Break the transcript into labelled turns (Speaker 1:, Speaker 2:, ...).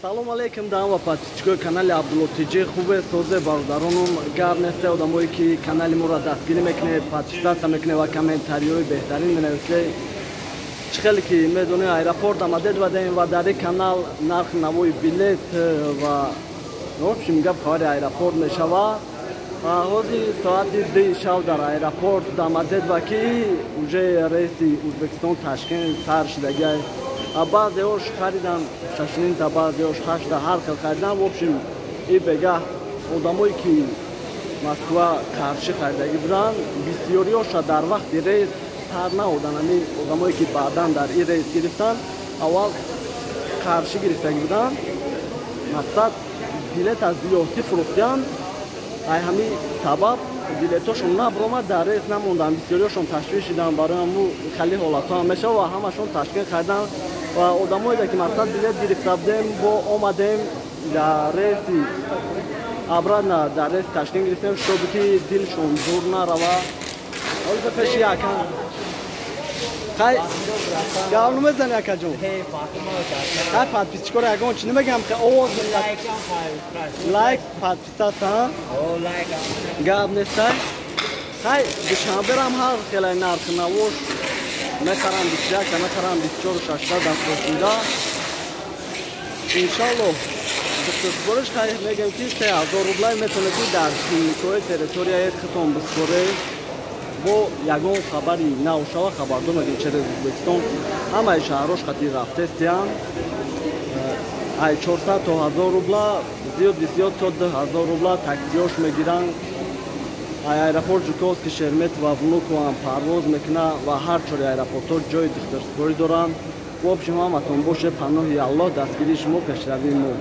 Speaker 1: Салом алейкум да ҳама подписчикои канали Абдулло ТЖ. Хубе, созе, бародаронум? Гап несте, одамое ки канали моро дастгирӣ мекунед, подписаться мекунед ва комментариҳои беҳтарин менависед. Чӣ хеле ки медонед, аэропорт омадед вадем ва дар ин канал нархи навои билет ва, в общем, гап хабари аэропорт мешавад. Ҳозир соати 2-и шав дар аэропорт Домодедово ва ки уже рейси Ӯзбекистон Ташкент сар шудагиай. Баъзеҳош харидан шашнимта, баъзеҳош 8-та, ҳар хел харидан. В общем, и бегаҳ одамое ки Москва Қарши харидагӣ буданд, бисёриҳоша дар вақти рейс сар наодан. Ами одамое ки баъдан дар ин рейс гирифтанд, аввал Қарши гирифтагӣ буданд, мақсад, билет аз зиёдтӣ фурӯхтиянд. Ай ҳамин сабаб билетошон набуромад, дар рейс намонданд, бисёриҳошон ташвиш шиданд. Барои ҳаму хеле ҳолатҳо ҳам мешавад ва ҳамашон Ташкент хариданд. Ва одамое ки, мақсад, билет гирифта будем, бо омадем дар рейси обратно, дар рейси Ташкент гирифтем, чтобы ки дилшон дур нарава. Ҳоло пеши якам хай гап намезани, акаҷон. Хай, подписчикоро ягон чи намегам, овоз, лайк, подписаться, гап нестай. Хай, Душанберам ҳар хеле нархи навош мехарам, 21-та мехарам, 24 6-та дастбошида. Иншалло, духтурсупориш хай мегем, ки 3000 рублай метавонед, ки дар клиникҳои территорияи хитон бисупоред. Бо ягон хабари нав шава, хабардор мекунем. Через Ӯзбекистон ҳамаи шаҳрҳош хати рафтестиянд. Ай 400 то 1000 рубла, зиёд бисёд то 2000 рубла таксиҳош мегиранд. Ай аэропорт Жуковский, Шереметьево, Внуково ҳам парвоз мекунад ва ҳар чори аэропортҳо ҷои духтурсупорӣ доранд. В общем, ҳаматон боше паноҳи Аллоҳ, дастгирии шумо пешравии мо.